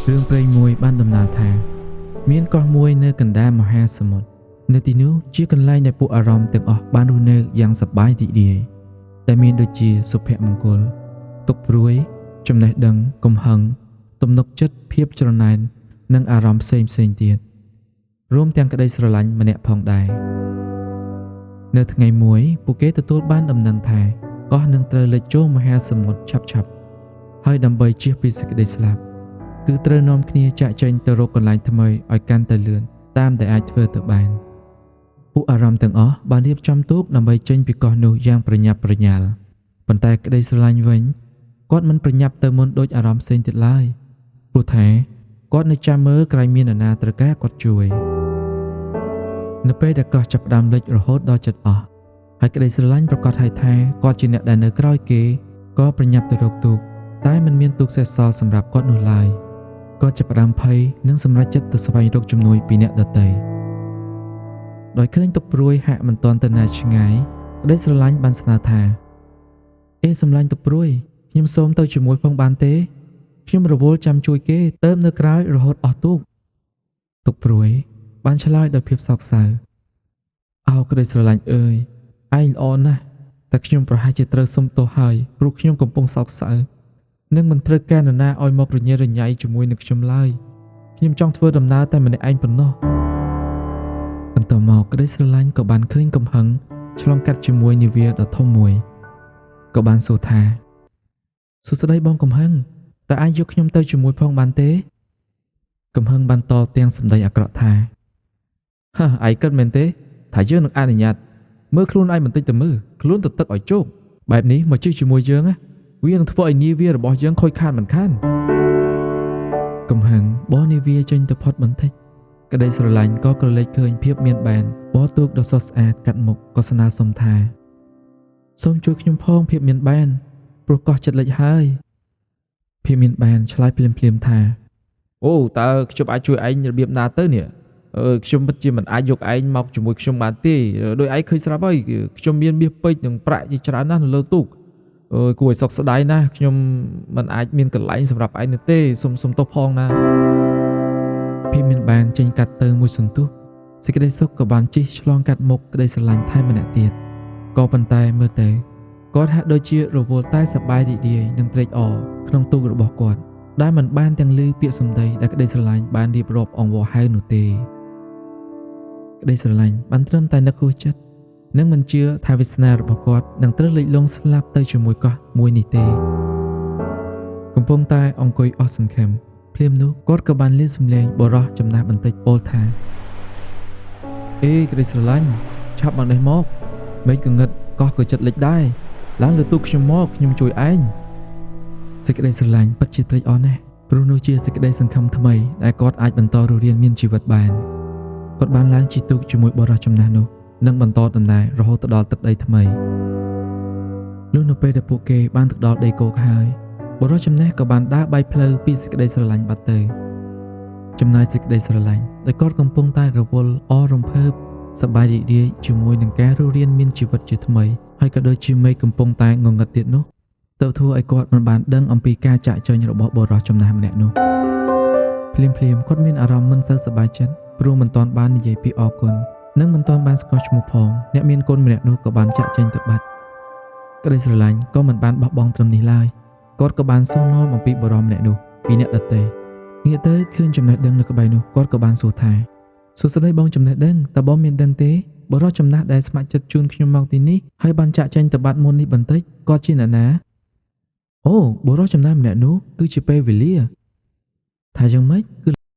រឿងព្រេងមួយបានដំណាលថា មានកោះមួយនៅកណ្ដាលមហាសមុទ្រនៅទីនោះជាកន្លែងដែលពួកអារម្មណ៍ទាំងអស់បានរស់នៅយ៉ាងសប្បាយរីករាយដែលមានដូចជាសុភមង្គលទុក្ខព្រួយ ចំណេះដឹងកំហឹងទំនុកចិត្តភាពច្រណែននិងអារម្មណ៍ផ្សេងផ្សេងៗទៀតរួមទាំងក្តីស្រឡាញ់ម្នាក់ផងដែរនៅថ្ងៃមួយពួកគេទទួលបានដំណឹងថាកោះនឹងត្រូវលិចចូលមហាសមុទ្រឆាប់ៗហើយដើម្បីជៀសពីសេចក្តីស្លាប់ គឺត្រូវនាំគ្នាចាក់ចែងទៅរកកន្លែងថ្មីឲ្យកាន់តែលឿនតាមដែលអាចធ្វើទៅបានពួកអារម្មណ៍ទាំងអស់បានរៀបចំទូកដើម្បីចេញពីកោះនោះយ៉ាងប្រញាប់ប្រញាល់ប៉ុន្តែក្តីស្រឡាញ់វិញគាត់មិនប្រញាប់ទៅមុនដូចអារម្មណ៍ផ្សេងទៀតឡើយព្រោះថាគាត់នៅចាំមើលក្រែងមាននរណាត្រូវការគាត់ជួយនៅពេលដែលកោះចាប់ផ្ដើមលិចរហូតដល់ចិត្តអស់ហើយក្តីស្រឡាញ់ប្រកាសឲ្យថាគាត់ជាអ្នកដែលនៅក្រោយគេក៏ប្រញាប់ទៅរកទូកតែមិនមានទូកសេសសល់សម្រាប់គាត់នោះឡើយ គាត់ចាប់ផ្ដើមភ័យនិងសម្រេចចិត្តទៅស្វែងរកជំនួយពីអ្នកដទៃដោយឃើញទុកព្រួយហាក់មិនទាន់ទៅណាឆ្ងាយក្តីស្រឡាញ់បានស្នើថាអេសម្លាញ់ទុកព្រួយខ្ញុំសូមទៅជាមួយផងបានទេខ្ញុំរវល់ចាំជួយគេទៅនៅក្រោយរហូតអស់ទូកទុកព្រួយបានឆ្លើយដោយភាពសោកសៅអោក្តីស្រឡាញ់អើយឯងល្អណាស់តែខ្ញុំប្រហែលជាត្រូវសុំទោសហើយព្រោះខ្ញុំកំពុងសោកសៅ នឹងមិនត្រូវការនរណាឲ្យមករញ៉េរញ៉ៃជាមួយនឹងខ្ញុំឡើយខ្ញុំចង់ធ្វើដំណើរតែម្នាក់ឯងប៉ុណ្ណោះបន្ទាប់មកក្តីស្រឡាញ់ក៏បានឃើញកំហឹងឆ្លងកាត់ជាមួយនាវាដ៏ធំមួយក៏បានសួរថាសួស្តីបងកំហឹងតើអាចយកខ្ញុំទៅជាមួយផងបានទេកំហឹងបានតបទាំងសម្ដីអាក្រក់ថាហាឯងគិតមែនទេថាយើងនឹងអនុញ្ញាតមើលខ្លួនឯងបន្តិចទៅមើលខ្លួនទៅទឹកឲ្យជោគបែបនេះមកជិះជាមួយយើងណា វានឹងធ្វើឲ្យនាវារបស់យើងខូចខាតមិនខានកំហឹងបោះនាវាចេញទៅផុតបន្តិចក្តីស្រឡាញ់ក៏ក្រឡេកឃើញភាពមានបានបោះទូកដ៏ស្រស់ស្អាតកាត់មុខក៏ស្នើសុំថាសូមជួយខ្ញុំផងភាពមានបានព្រោះកោះចិត្តលិចហើយភាពមានបានឆ្លើយភ្លាមៗថា អូតើខ្ញុំអាចជួយឯងរបៀបណាទៅនេះអឺខ្ញុំពិតជាមិនអាចយកឯងមកជាមួយខ្ញុំបានទេដោយឯងឃើញស្រាប់ហើយខ្ញុំមានមាសពេជ្រនិងប្រាក់ជាច្រើនណាស់នៅលើទូកអើយគួរឲ្យសោកស្ដាយណាស់ខ្ញុំមិនអាចមានកន្លែងសម្រាប់ឯងនោះទេសូមសុំទោសផងណា ភាពមានបានចេញកាត់ទៅមួយសន្ទុះសេចក្តីសុខក៏បានជិះឆ្លងកាត់មុខក្តីស្រឡាញ់ថែមម្នាក់ទៀតក៏ប៉ុន្តែមើលទៅគាត់ហាក់ដូចជារវល់តែសប្បាយរីករាយនិងត្រេកអរក្នុងទូករបស់គាត់ដែលមិនបានទាំងឮពាក្យសម្ដីដែលក្តីស្រឡាញ់បានរៀបរាប់អង្វរហៅនោះទេក្តីស្រឡាញ់បានត្រឹមតែនឹកហួសចិត្តនិងមិនជឿថាវាសនារបស់គាត់នឹងត្រូវលិចលង់ស្លាប់ទៅជាមួយកោះមួយនេះទេកំពុងតែអង្គុយអស់សង្ឃឹម ភ្លាមនោះគាត់ក៏បានលឺសំឡេងបុរសចំណាស់បន្តិចពោលថាអេក្តីស្រឡាញ់ឆាប់មកនេះមកមេឃកងឹតកោះក៏ចិត្តលិចដែរឡើងលើទូកខ្ញុំមកខ្ញុំជួយឯងសេចក្តីស្រឡាញ់ពិតជាត្រេកអរណាស់ព្រោះនោះជាសេចក្តីសង្ឃឹមថ្មីដែលគាត់អាចបន្តរស់រានមានជីវិតបានគាត់បានឡើងជិះទូកជាមួយបុរសចំណាស់នោះនិងបន្តដំណើររហូតទៅដល់ទឹកដីថ្មីលុះនៅពេលដែលពួកគេបានទៅដល់ដីគោកហើយ បុរសចំណាស់ក៏បានដើរបែកផ្លូវពីសេចក្តីស្រឡាញ់បាត់ទៅចំណែកសេចក្តីស្រឡាញ់ដែលគាត់កំពុងតែរវល់អររំភើបសប្បាយរីករាយជាមួយនឹងការរស់រានមានជីវិតជាថ្មីហើយក៏ដូចជាមេឃកំពុងតែងងឹតទៀតនោះទើបធ្វើឲ្យគាត់មិនបានដឹងអំពីការចាក់ចែងរបស់បុរសចំណាស់ម្នាក់នោះភ្លាមៗគាត់មានអារម្មណ៍មិនសូវសប្បាយចិត្តព្រោះមិនទាន់បាននិយាយពីអរគុណនិងមិនទាន់បានស្គាល់ឈ្មោះផងអ្នកមានគុណម្នាក់នោះក៏បានចាក់ចែងទៅបាត់ក្តីស្រឡាញ់ក៏មិនបានបោះបង់ត្រឹមនេះឡើយ គាត់ក៏បានសួរនាំអំពីបុរសម្នាក់នោះពីអ្នកដទៃងាកទៅឃើញចំណេះដឹងនៅក្បែរនោះគាត់ក៏បានសួរថាសួស្តីបងចំណេះដឹងតើបងមានដឹងទេបុរសចំណាស់ដែលស្ម័គ្រចិត្តជូនខ្ញុំមកទីនេះហើយបានចាក់ចែងទៅបាត់មុននេះបន្តិចគាត់ជាអ្នកណាអូបុរសចំណាស់ម្នាក់នោះគឺជាពេលវេលាថាយ៉ាងម៉េចគឺ